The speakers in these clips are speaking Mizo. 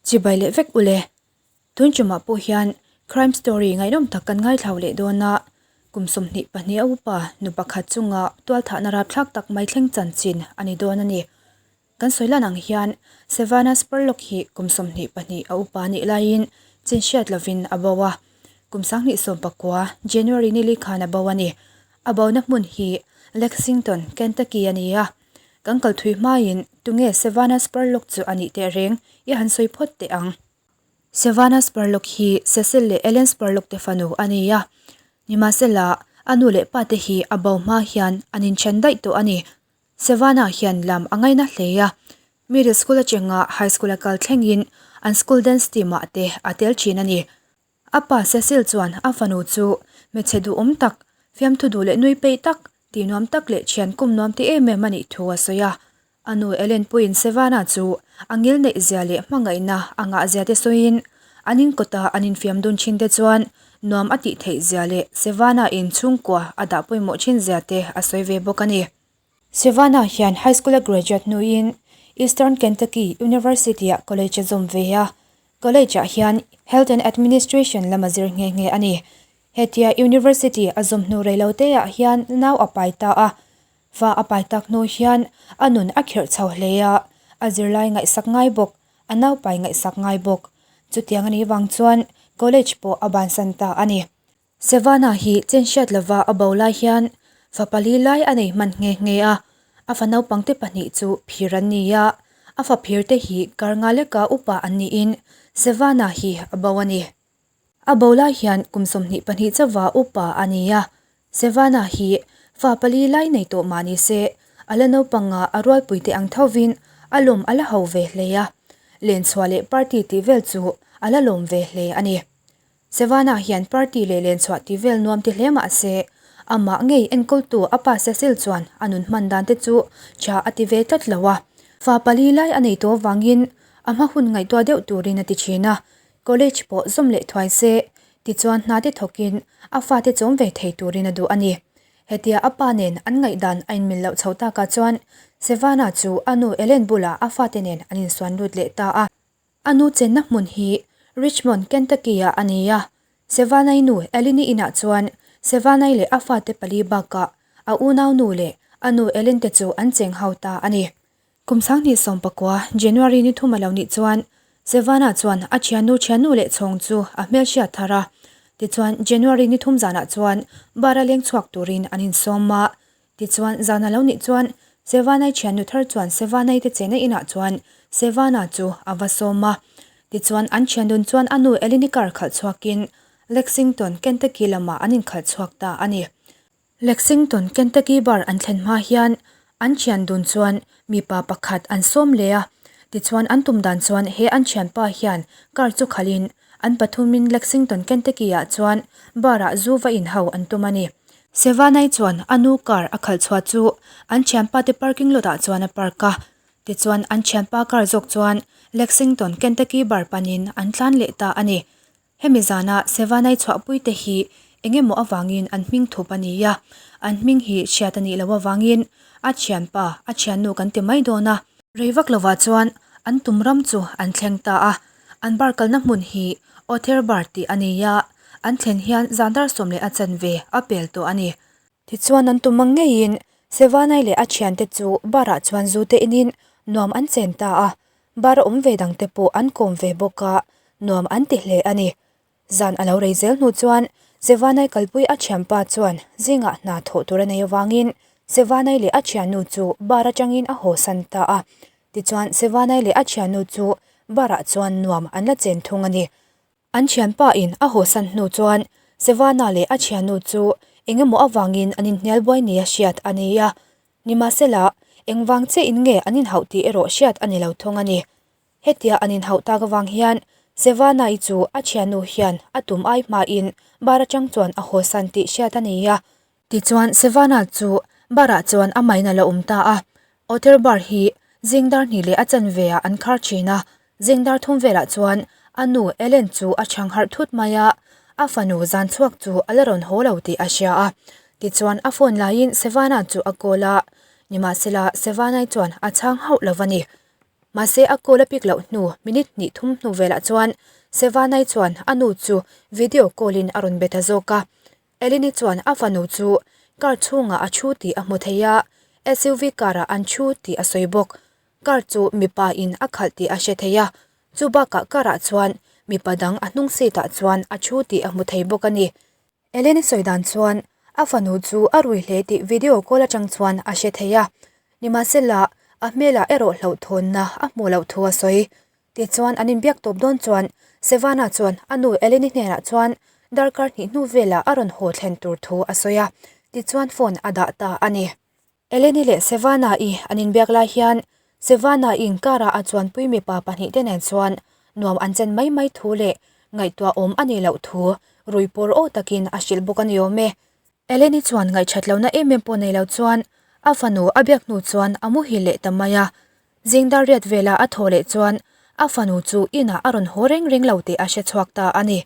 Chibai leh vek ule. Tun tumah pawh hian crime story ngaihnawm tak kan ngaithlau leh dawn a, kum 22 a upa nu pakhat chunga tualthahna rapthlak tak mai thleng chanchin a ni dawn a ni. Kan sawi lan ang hian Savannah Spurlock hi kum 22 a upa nih laiin chin hriat lovin a bo a, kum 2019 January nili khan a bo a ni. A bona hmun hi Lexington, Kentucky a ni a. Kan kal thui hmaiin tunge Savannah Spurlock chu a nih teh reng i han sawi phawt teh ang. Savannah Spurlock hi Cecil leh Ellen Spurlock te fanu a ni a, nimahsela a nu leh pa te hi a bo hma hian an inthen daih tawh a ni. Savannah hian lam a ngaina hle a, middle school atanga high school a kal thlengin an school dance team ah te a tel thin a ni. A pa Cecil chuan a fanu chu hmeichhe duhawm tak, fiamthu duh leh nui peih tak, tih nuam tak leh thian kum nuam ti em em a nih thu a sawi a. A nu Ellen puiin Savannah chu a ngil neih zia leh hmangaihna a ngah zia te sawiin an inkawta an infiam dun thin te chuan nuam a tih theih zia leh Savannah in chhungkua a dah pawimawh thin zia te a sawi ve bawk a ni. Savannah hian high school a graduate hnuin Eastern Kentucky University-ah college a zawm ve a, college-ah hian Health and Administration lam a zir nghe nghe a ni. Hetia university a zawm hnu rei lo teah hian nau a pai ta a, fa a pai tak hnu hian a nun a khirh chho hle a, a zirlai ngaihsak ngai bawk, a nau pai ngaihsak ngai bawk. Chutiang a nih vang chuan college pawh a bansan ta a ni. Savannah hi chen hriat lova a bo lai hian fa pali lai a nei hman nghe nghe a, a fa naupangte pahnih chu phir an ni a, a fa phir te hi kar nga leka upa an niin Savannah hi a bo a ni. A bo lai hian kum 22 chauva upa a ni a, Savannah hi fa pali lai nei tawh mah ni se a la naupanga a rualpuite ang thovin a lawm a la ho ve hle a, lenchhuah leh party tih vel chu a la lawm ve hle a ni. Savannah hian party leh lenchhuah ti vel nuam ti hle mah se, amah ngei enkawltu a pa Cecil chuan a nun hman dan te chu tha a ti ve tlat lo a. Fa pali lai a nei tawh avangin a hma hun ngaihtuah deuh turin a ti thin a, college pawh zawm leh thuai se, tichuan hna te thawkin a fate chawm ve thei turin a duh a ni. Hetia a pa nen an ngaihdan a inmil loh chho takah chuan Savannah chu a nu Ellen bulah a fate nen an insuan lut leh ta a. A nu chenna hmun hi Richmond, Kentucky-ah a ni a. Savannah-i nu Ellen-i inah chuan Savannah-i leh a fate pali bakah a unau nu leh a nu Ellen te chu an cheng hau ta a ni. Kum 2019, January ni thum a lo nih chuan Savannah chuan a thiannu thiannu leh chhawng chu a hmelhriat thar a. Tichuan, January ni thum zanah chuan bar a leng chhuak turin an insawm a. Tichuan, zan a lo nih chuan Sevanai thiannu thar chuan Sevanai te chena inah chuan Sevana chu a va sawm a. Tichuan, an thiandun chuan a nu Eleni car khalh chhuakin Lexington, Kentucky lamah an inkhalh chhuak ta a ni. Lexington, Kentucky bar an thlen hma hian an thiandun chuan mipa pakhat an sawm leh a. Tichuan, an tum dan chuan he an thianpa hian car chu khalhin an pathumin Lexington, Kentucky-ah chuan bar-ah zu va inhau an tum a ni. Sevanai chuan a nu car a khalh chhuah chu an thianpa te parking lot ah chuan a park a, tichuan an thianpa car zawk chuan Lexington, Kentucky bar panin an tlan leh ta a ni. Hemi zana Sevanai chhuahpui te hi eng emaw avangin an hming thup a ni a, an hming hi hriat a nih loh avangin a thianpa, a thiannu kan ti mai dawn a. Rei vak lovah chuan an tum ram chu an thleng ta a, An bar kalna hmun hi Other Bar tih a ni a, an thlen hian zan dar sawm leh a chanve a pel tawh a ni. Tichuan an tum ang ngeiin Sevanai leh a thiante chu bar-ah chuan zu te inin nuam an chen ta a, bar a awm ve dangte pawh an kawm ve bawk a, nuam an ti hle a ni. Zan a lo rei zel hnu chuan Sevanai kalpui a thianpa chuan zingah hna thawh tur a nei avangin Sevanai leh a thiannu chu bar atangin a hawsan ta a, Tichuan, Sevanai leh a thiannu chu bar-ah chuan nuam an la chen thung a ni. An thianpa in a hawsan hnu chuan Sevana leh a thiannu chu eng emaw avangin an inhnial buai nia hriat a ni a. Nimahsela, engvang che in nge an inhauh tih erawh hriat a ni lo thung a ni. Hetia an inhauh tak avang hian Sevanai chu a thiannu hian a tum ai hmain bar atang chuan a hawsan tih hriat a ni a. Tichuan, Savannah chu bar-ah chuan a main a la awm ta a. Otter Bar hi zing dar hnih leh a chanve ah an khar thin a. Zing dar thum velah chuan a nu Ellen chu a chhang harh thut mai a, a fanu zan chhuak chu a la rawn haw lo tih a hria a. Tichuan, a phone laiin Savannah chu a call a, nimahsela Savannah-i chuan a chhang hauh lo a ni. Mahse a call a pick loh hnu minute hnih thum hnu velah chuan Savannah-i chuan a nu chu video call in a rawn be ta zawk a. Eleni chuan a fanu chu car chhungah a thu tih a hmu thei a, SUV car ah an thu tih a sawi bawk. Car chu mipa in a khalh tih a hre thei a, chu bakah car ah chuan mipa dang a hnung seat ah chuan a thu tih a hmu thei bawk a ni. Eleni sawi dan chuan a fanu chu a rui hle tih video call atang chuan a hre thei a, nimahsela a hmelah erawh hlauhthawnna a hmuh loh thu a sawi. Tichuan an inbiak tawp dawn chuan Savannah chuan a nu Eleni hnenah chuan darkar hnih hnu velah a rawn haw thlen tur thu a sawi a, tichuan phone a dah ta a ni. Eleni leh Savannah-i an inbiak lai hian Savannah-i inkara a chuanpui mipa pahnihte nen chuan nuam an chen mai mai thu leh ngaihtuah awm a nih loh thu rui pawr aw takin a hrilh bawk a ni awm e. Eleni chuan ngaihṭhat lohna em em pawh nei lo chuan a fanu a biak hnu chuan a muhil leh ta mai a. Zing dar riat vela a thaw leh chuan a fanu chu inah a rawn haw reng reng lo tih a hre chhuak ta a ni.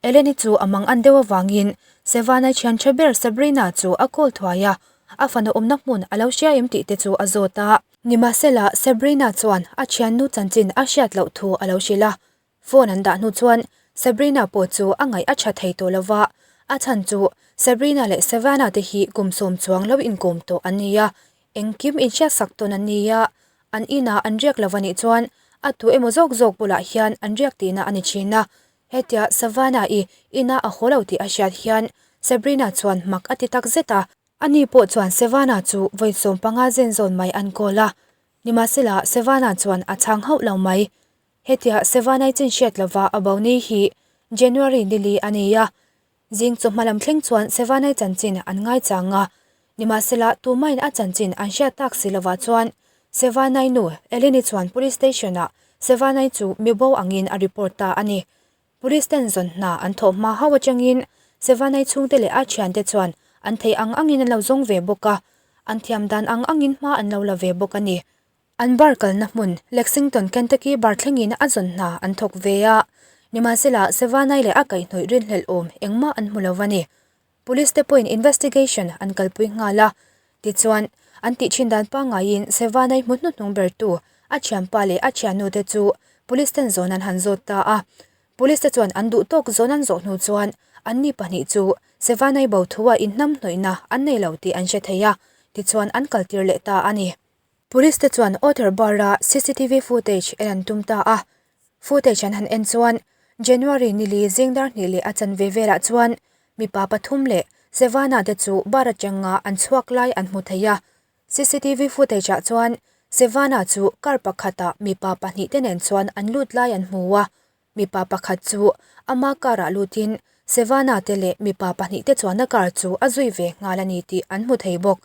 Eleni chu a mang an deuh avangin Savannah thian tha ber Sabrina chu a call thuai a, a fanu awmna hmun a lo hria em tih te chu a zawt a. Nimahsela Sabrina chuan a thiannu chanchin a hriat loh thu a lo hrilh a, Phone an dah hnu chuan Sabrina pawh chu a ngaih a tha thei tawh lo va, a chhan chu Sabrina leh Savannah te hi kum sawm chuang lo inkawm tawh an ni a, engkim inhriatsak tawn an ni a, an inah an riak lo a nih chuan a tu emaw zawk zawk bulah hian an riak tihna a ni thin a, hetia Savannah-i inah a haw lo tih a hriat hian Sabrina chuan mak a ti tak zet a. Ani pawh chuan Savannah chu vawi 15 zen zawn mai an call a, nimahsela Savannah chuan a chhang hauh lo mai. Hetia Sevanai chin hriat lova a bo ni hi January ni li a ni a, zing chawhma lam thleng chuan Sevanai chanchin an ngaichang a, nimahsela tumain a chanchin an hriat tak si lovah chuan Sevanai nu Eleni chuan Police Station-ah Sevanai chu mi bo angin a report ta a ni. Police ten zawn hna an thawh hma hauh atangin Sevanai chhungte leh a thiante chuan an theih ang angin an lo zawng ve bawk a, an thiam dan ang angin hma an lo la ve bawk a ni. An bar kalna hmun Lexington, Kentucky bar thlengin a zawn hna an thawk ve a, nimahsela Savannah leh a kaihhnawih rinhlelh awm engmah an hmu lo a ni. Police te pawhin investigation an kalpui nghal a, tichuan an tih thin dan pangaiin Savannah hmu hnuhnung bertu a thianpa leh a thiannu te chu police ten zawn an han zawt ta a. Police te chuan an duh tawk zawn an zawh hnu chuan anni pahnih chu Savannah bo thua inhnamhnawihna an nei lo tih an hre thei a, tichuan an kaltir leh ta a ni. Police te chuan Otter Bar-a cctv footage en an tum ta a, footage an han en chuan January ni li zing dar hnih leh a chanve velah chuan mipa pathum leh Savannah te chu bar atanga an chhuak lai an hmu thei a. Cctv footage ah chuan Savannah chu car pakhatah mipa pahnih te nen chuan an lut lai an hmu a, mipa pakhat chu ama car ah lutin Savannah te leh mipa pahnih te chuanna car chu a zui ve nghal a ni tih an hmu thei bawk.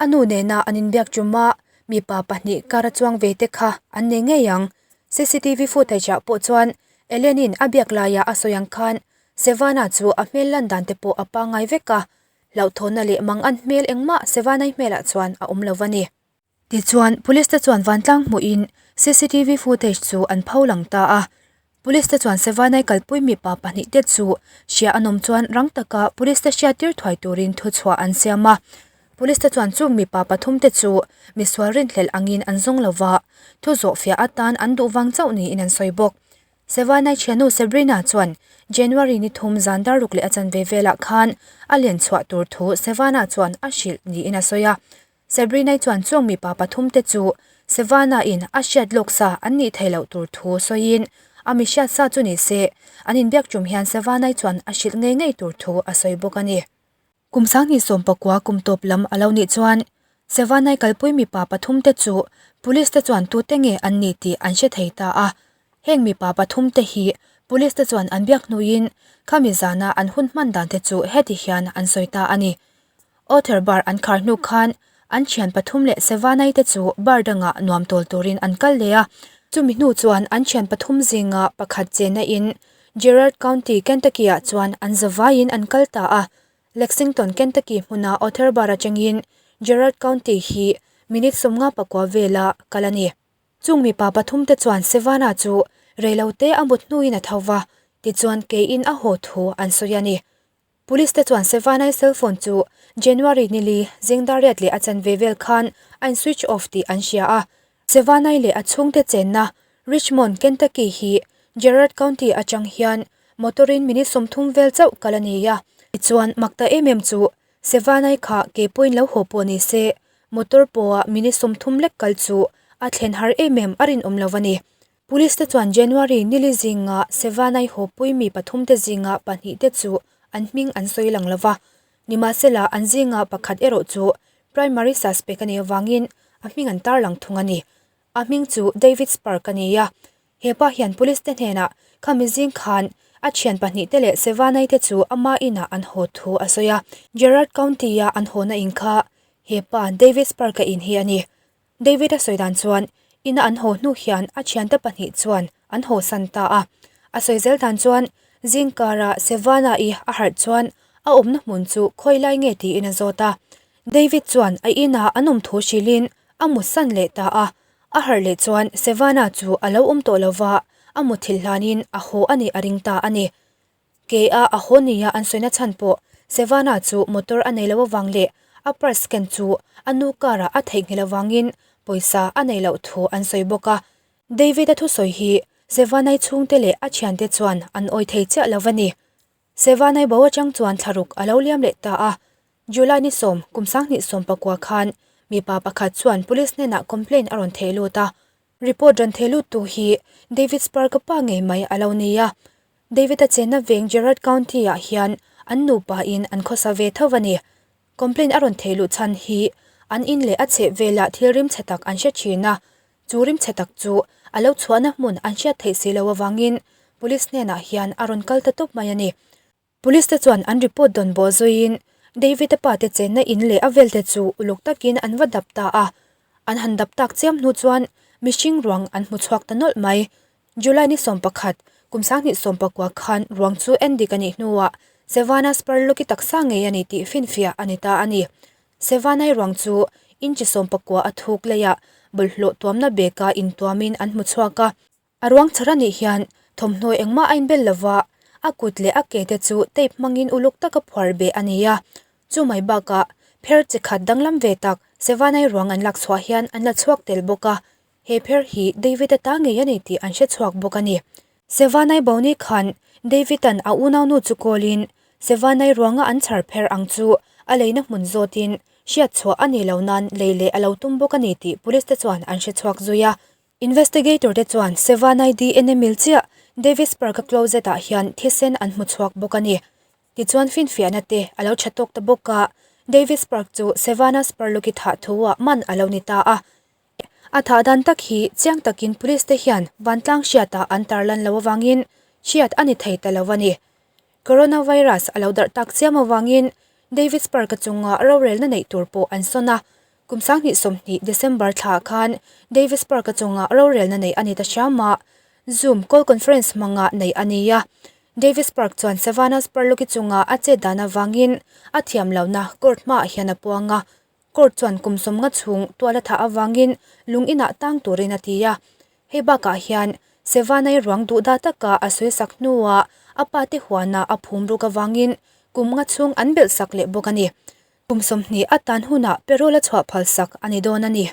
A nu nena an inbiak ṭuma mipa pahnih kar a chuang ve te kha an nei ngei ang. Cctv footage ah pawh chuan Ellen-in a biak laia a sawi ang khan Savannah chu a hmel lan dan te pawh a pangngai vek a, hlauhthawnna leh mangan hmel engmah Savannah-i hmelah chuan a awm lo a ni. Tichuan, police te chuan vantlang hmuhin cctv footage chu an pho lang ta a, Police te chuan Sevanai kalpui mipa pahnih te chu hria an awm chuan rang taka police te hriattir thuai turin thuchhuah an siam a. Police te chuan chung mipa pathum te chu misual rinhlelh angin an zawng lo va, thu zawhfiah atan an duh vang chauh niin an sawi bawk. Sevanai thiannu Sabrina chuan January ni thum zan dar ruk leh a chanve velah khan a len chhuah tur thu Sevana chuan a hrilh niin a sawi a. Sabrina-i chuan chung mipa pathum te chu Savannah-in a hriat lawk sa an nih theih loh tur thu sawiin a mi hriat sa chu ni se, an inbiak tum hian Savannah-i chuan a hrilh ngei ngei tur thu a sawi bawk a ni. Kum sanghnih sawmpakua kum tawp lam a lo nih chuan Savannah-i kalpui mipa pathum te chu police te chuan tute nge an ni tih an hre thei ta a. Heng mipa pathum te hi police te chuan an biak hnuin khami zana an hun hman dan te chu heti hian an sawi ta a ni. Author bar an khar hnu khan an thian pathum leh Sevanai te chu bar dangah nuam tawl turin an kal leh a. Chumi hnu chuan an thian pathum zinga pakhat chenna in Gerard County, Kentucky ah chuan an zavaiin an kal ta a. Lexington, Kentucky hmuna Author bar atangin Gerard County hi minute 59 vela kal a ni. Chung mipa pathum te chuan Savannah chu reilote a mut hnuin a tho va, tichuan keiin a haw thu an sawi a ni. Police te chuan Savannah-i cellphone chu January ni li zing dar riat leh a chanve vel khan a in switch off tih an hria a. Savannah-i leh a chhungte chenna Richmond, Kentucky hi Gerard County atang hian motor-in minute 30 vel chauh kal a ni a. Tichuan, mak ta em em chu Savannah-i kha ke pawhin lo haw pawh ni se, motor pawha minute 30 lek kal chu a thlen har em em a rinawm lo a ni. Police te chuan January nili zinga Savannah-i hawpui mi pathum te zinga pahnih te chu an hming an sawi lang lo va. Nimahsela, an zinga pakhat erawh chu primary suspect a nih avangin a hming an tarlang thung a ni. A hming chu David Spark a ni a. He pa hian police te hnenah khami zing khan a thian pahnihte leh Savannah-i te chu ama inah an haw thu a sawi a. Gerard County-a an hawna in kha he pa David Spark-a in hi a ni. David-a sawi dan chuan ina an haw hnu hian a thiante pahnih chuan an haw san ta a. A sawi zel dan chuan zingkara Savannah-i a harh chuan a awmna hmun chu khawi lai nge tiin a zawt a. David chuan a inah an awm thu hrilhin a mutsan leh ta a. A harh leh chuan Savannah chu a lo awm tawh lova, a muthilh hlanin a haw a nih a ring ta a ni. Ke a a haw nia an sawina chhan pawh Savannah chu motor a nei lo avang leh a purse ken chu a nu car ah a theihnghilh avangin pawisa a nei loh thu an sawi bawk a. David-a thusawi hi Savannah-i chhungte leh a thiante chuan an awi thei chiah lo a ni. Savannah-i bo atang chuan thlaruk a lo liam leh ta a. July ni sawm, kum 2019 khan mipa pakhat chuan police hnenah complaint a rawn theh lut a. Report rawn theh lut tu hi David Spark-a pa ngei mai a lo ni a. David-a chenna veng Gerard County-ah hian an nupa in an khawsa ve tho a ni. Complaint a rawn theh luh chhan hi an in leh a chheh velah thil rimchhe tak an hre thin a, chu rimchhe tak chu a lo chhuahna hmun an hriat theih si lo avangin Police hnenah hian a rawn kal ta tawp mai a ni. Police te chuan an report dawn bawh zuiin David-a pa te chenna in leh a vel te chu uluk takin an va dap ta a. An han dap tak chiam hnu chuan mihring ruang an hmu chhuak ta nawlh mai. July ni 11, kum 2019 khan ruang chu en dik a nih hnuah Savannah Spurlock-i taksa ngei a ni tih finfiah a ni ta a ni. Savannah-i ruang chu inchi 19 a thuk leiah bawlhhlawh tuamna bag-a intuamin an hmu chhuak a. A ruang chhar a nih hian thawmhnaw engmah a inbel lova, a kut leh a ke te chu tape hmangin uluk taka phuar beh a ni a. Chu mai bakah pher chi khat danglam ve tak Sevanai ruang an lak chhuah hian an la chhuak tel bawk a, he pher hi David-a ta ngei a ni tih an hre chhuak bawk a ni. Sevanai Boni khan David-a'n a unaunu chu kawlin Sevanai ruanga an chhar pher ang chu a leina hmun zawtin hriat chhuah a ni lo nan lei leh a lo tum bawk a ni tih police te chuan an hre chhuak zui a. Investigator te chuan Sevanai DNA mil chiah Davis Park-a closet ah hian thisen an hmu chhuak bawk a ni. Tichuan finfiahna te a lo tha tawk ta bawk a, Davis Park chu Savannah Spurlock-i thah thu ah man a lo ni ta a. A thah dan tak hi chiang takin police te hian vantlang hriatah an tarlan lo avangin hriat a ni thei ta lo a ni. Coronavirus a lo darh tak chiam avangin Davis Park-a chunga rorelna neih tur pawh an sawn a. Kum 2020 December thla khan Davis Park-a chunga rorelna neih a ni ta hram a, Zoom call conference hmanga neih a ni a. Davis Park chuan Savannah Spurlock-i chunga a chet dan avangin a thiam lohna court hmaah hian a puang a. Court chuan kum 50 chhung tual a thah avangin lung inah tang turin a ti a. Hei bakah hian Sevanai ruang duhdah taka a sawi sak hnuah a pate huana a phum ruk avangin kum nga chhung an belh sak leh bawk a ni. Kum 20 atan hunah parole a chhuah phal sak a ni dawn a ni.